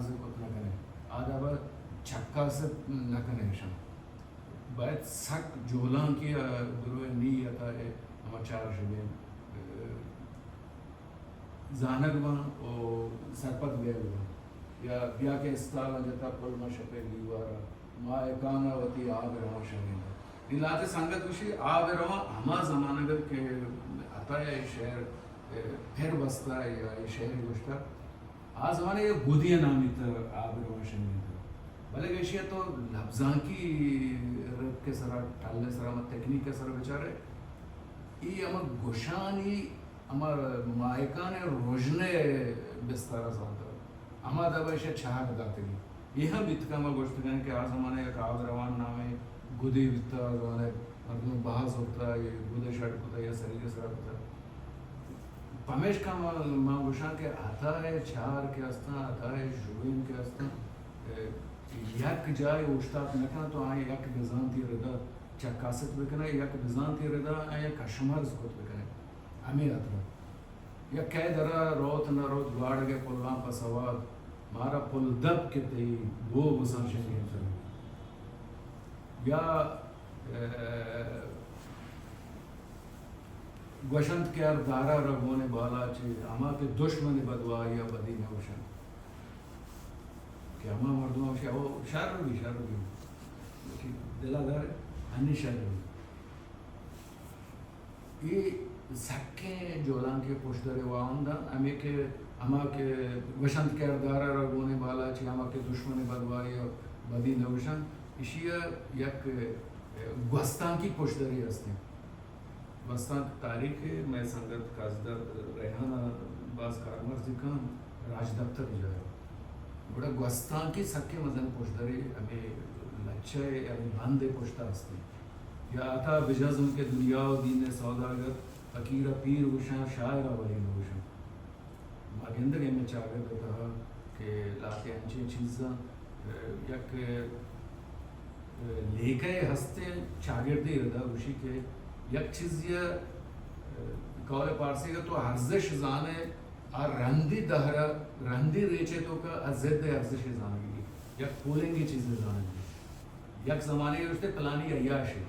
کت نہ کنے، آ دابا چکاست نہ کنے اشاں۔ باید سک جہلانکی ء درو ء نی عطا ء ہما چار شبین، ء، زانگ باں و سرپد بیگ باں۔ یا بیا کہ استالاں جتا پل ما شپے دیوارا، ماہکان ء وتی آب رواں شنگیندا۔ نی لہتے سنگت گوشی آب رواں ہما زمانگ کہ عطا ء شعر، ء، پر بستا یا اے شعر گوشتا۔ آ زمانگ ء گدی ء نامی تہ آب رواں شنگیندا۔ بلے ایشی ء تو لبزانکی رپک ء سرا، ٹل ء سرا، ما تکنیک ء سرا بچارے، ای ہما گوشانی ہما ماہکان ء رژن ء بستار ء زانتگ۔ ہما دابا ایشی ء چہر داتگی۔ اے ہم بیتگ، ہما گوشتگاں کہ آ زمانہ یک آب روان نامیں گدے بیتا، آ زمانہ مردم بہا زرتا، اے گد ء شڈ کتا یا سریگ ء سرا کتا۔ پمیشکا ما، ما گوشاں کہ عطا ء چار کہ استاں، عطا ء ژوئین کہ استاں، ء، یک جاہے اوشتات نہ کنت تو آیاں یک بزانتی ردا چکاست بکنئے، یک بزانتی ردا آیاں کشمرز کت بکنئے۔ ہمے ہاترا یا کئے درا روت نہ روت گواڑگ ء پلاں پہ سواد، مارا پل دپ کہ تئی بو بزاں شنگینتر۔ یا، ء، گوشنت کہ ہر دارا را گون بالا چے، ہما کہ دشمن بدوائی ء بدی نہ گوشنت۔ کہ ہما مردم گوشی، او شر بی، شر بی۔ دلا دار، ہنی شر بی۔ اے سکیں جولانکے پشدرے واہند انت، ہمے کہ ہما کہ گوشنت کہ ہر دارا را گون بالا چے، ہما کہ دشمن بدوائی ء بدی نہ گوشنت، ایشی ء یک، ء، گوستانکی پشدرے است انت۔ گوستانک تاریخ ء مئے سنگت کازدہ ریحان ء باز کارمرزی کن راجدپتر جاہ ء۔ گڑا گوستانکی سکیں مزن پشدرے ہمے لچہ ء ہمے بند ء پشت ء است انت۔ یا عطا بجزم کہ دنیا و دین ء سوداگر، فقیر ء پیر گوشاں، شاعر ء ولی نہ گوشاں۔ ما گندگ ء مئے چاگرد ء تہا کہ لہتے انچیں چیزاں، ء، یک، ء، لیکہ ہستیں چاگردے ردا گوشی کہ یک چیزے ء، ء، قول پارسی ء تو ارزش زانئے، آ رندی دہر ء، رندی ریچ ء توکا آ ضد ء ارزش ء زانگی، یک پولنگی چیزے زانگی۔ یک زمانے گوشتے پلانی عیاشے،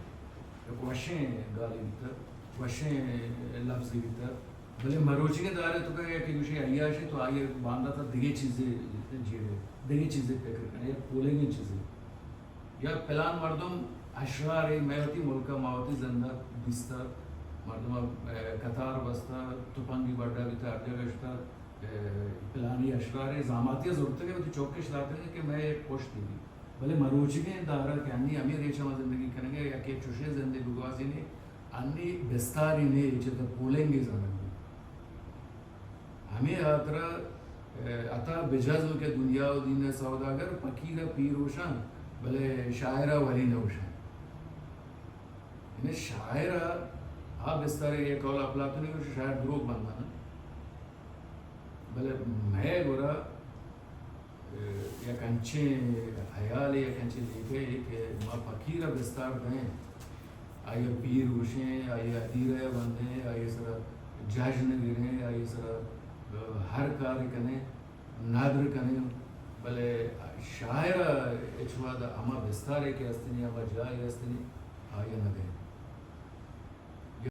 یک وشیں گالے بیتہ، وشیں لفظے بیتہ، بلے مروچیگیں دور ء توکا یکے گوشی عیاشے تو آئی ء باندات ء دگہ چیزے جیڑے، دگہ چیزے فکر کنے، یک پولنگیں چیزے۔ یا پلان مردم اشرارے، مئے وتی ملک ء ما وتی زند ء دیستہ، مردم ء، ء، قطار بستہ، تپنگی بڈا بیتہ، ہر جگہ شتہ، ء، پلانی اشرارے زاماتی ء زرتگ ء وتی چوکش داتگ کہ مئے یک پشتے بی۔ بلے مروچیگیں دہر ء کہ انی ہمے ریچ ء ما زندگی کنگ ء، یکے چوشیں زندے بگوازینی، انی بستاری نے، چہ تو پولنگے زانگ بی۔ ہمے ہاترا، ء، عطا بجزم کہ دنیا و دین ء سوداگر، فقیر ء پیر گوشاں، بلے شاعر ء ولی نہ گوشاں۔ یعنی شاعر ء آ بستارے، یک قول افلاطونی گوشت، شاعر دروگ بندانا۔ بلے مئے گورا یک انچیں ہیالے، یک انچیں لیکہ اے کہ ما فقیر ء بستار دئیں، آئی ء پیر گوشیں، آئی ء ادیرہ ء بندیں، آئی ء سرا جژن گریں، آئی ء سرا ہر کارے کنیں، ندر کنیں، بلے شاعر ء ہچ وہد ہما بستارے کہ استنی، ہما جاہے استنی، آئی ء نہ دئیں۔